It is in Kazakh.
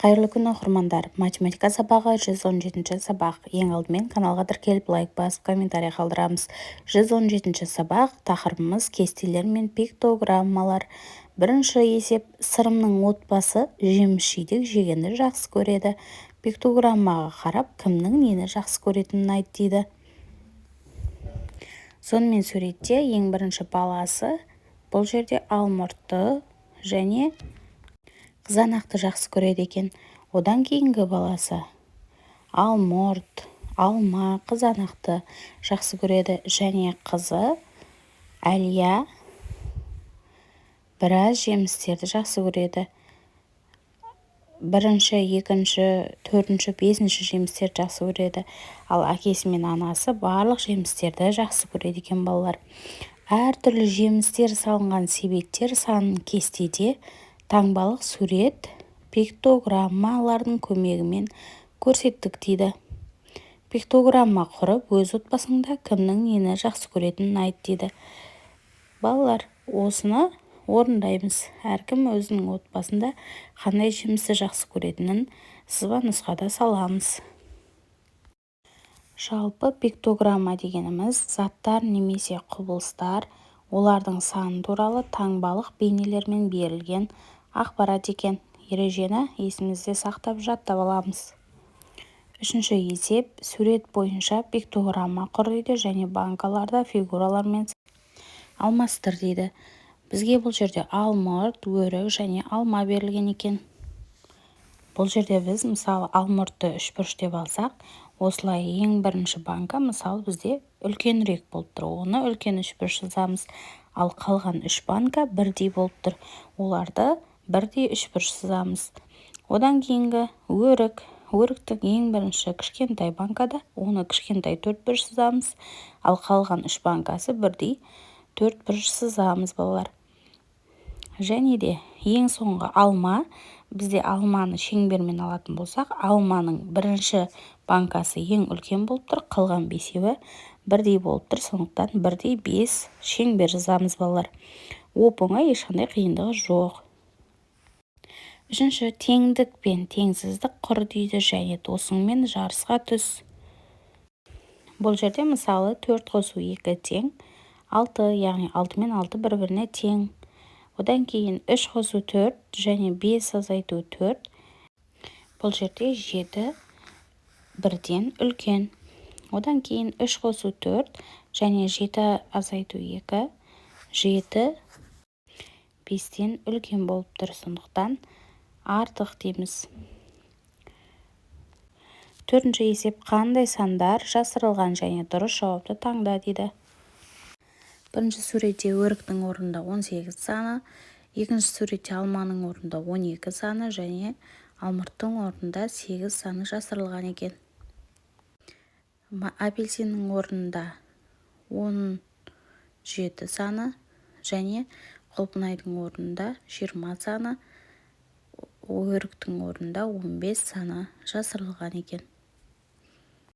Қайырлы күн, оқырмандар! Математика сабағы, 117 сабақ. Ең алдымен каналға тіркеліп, лайк басып, комментарий қалдырамыз. 117 сабақ, тақырыбымыз: кестелер мен пиктограммалар. Бірінші есеп: Сырымның отбасы жеміс-жидек жегенді жақсы көреді. Пиктограммаға қарап, кімнің нені жақсы көретінін айт дейді. Сонымен, суретте ең бірінші баласы бұл жерде алмұртты және қызанақты жақсы көреді екен. Одан кейінгі баласы алмұрт, алма, қызанақты жақсы көреді және қызы Әлия біраз жемістерді жақсы көреді. Бірінші, екінші, төртінші, бесінші жемістерді жақсы көреді. Ал әкесі мен анасы барлық жемістерді жақсы көреді екен. Балалар, әртүрлі жемістер салынған себеттер санын кестеде таңбалық сурет, пиктограммалардың көмегімен көрсеттік дейді. Пиктограмма құрып, өз отбасыңда кімнің нені жақсы көретінін айт дейді. Балалар, осыны орындаймыз. Әркім өзінің отбасында қандай жемісті жақсы көретінін сызба нұсқада саламыз. Жалпы, пиктограмма дегеніміз – заттар немесе құбылыстар, олардың саны туралы таңбалық бейнелермен берілген ақпарат екен. Ережені есімізде сақтап, жаттап аламыз. Үшінші есеп: сурет бойынша пиктограмма құр дейді және банкаларды фигуралармен алмастыр дейді. Бізге бұл жерде алмұрт, өрік және алма берілген екен. Бұл жерде біз, мысалы, алмұртты үшбұрыш деп алсақ, осылай ең бірінші банка, мысалы, бізде үлкенірек болып тұр, оны үлкен үшбұрыш сызамыз. Ал қалған үш банка бірдей болып тұр, оларды бірдей үшбұрыш сызамыз. Одан кейінгі өрік. Өріктің ең бірінші кішкентай банкада, оны кішкентай төртбұрыш сызамыз. Ал қалған үш банкасы бірдей төртбұрыш сызамыз, балалар. Және де ең соңғы алма. Бізде алманы шеңбермен алатын болсақ, алманың бірінші банкасы ең үлкен болып тұр, қалған бесеуі бірдей болып тұр, сондықтан бірдей бес шеңбер жазамыз. Балалар, оп оңай, ешқандай қиындығы жоқ. Үшінші: теңдік пен теңсіздік құр дейді және досыңмен жарысқа түс. Бұл жерде, мысалы, төрт қосу екі тең алты, яғни алты мен алты бір-біріне тең. Одан кейін үш қосу төрт және бес азайту төрт, бұл жерде жеті бірден үлкен. Одан кейін үш қосу төрт және жеті азайту екі, жеті бестен үлкен болып тұр, сондықтан артық дейміз. Төртінші есеп: қандай сандар жасырылған және дұрыс жауапты таңда дейді. Бірінші суретте өріктің орнында 18 саны, екінші суретте алманың орнында 12 саны және алмұрттың орнында 8 саны жасырылған екен. Апельсиннің орнында 17 саны және құлпынайдың орнында 20 саны, өріктің орнында 15 саны жасырылған екен.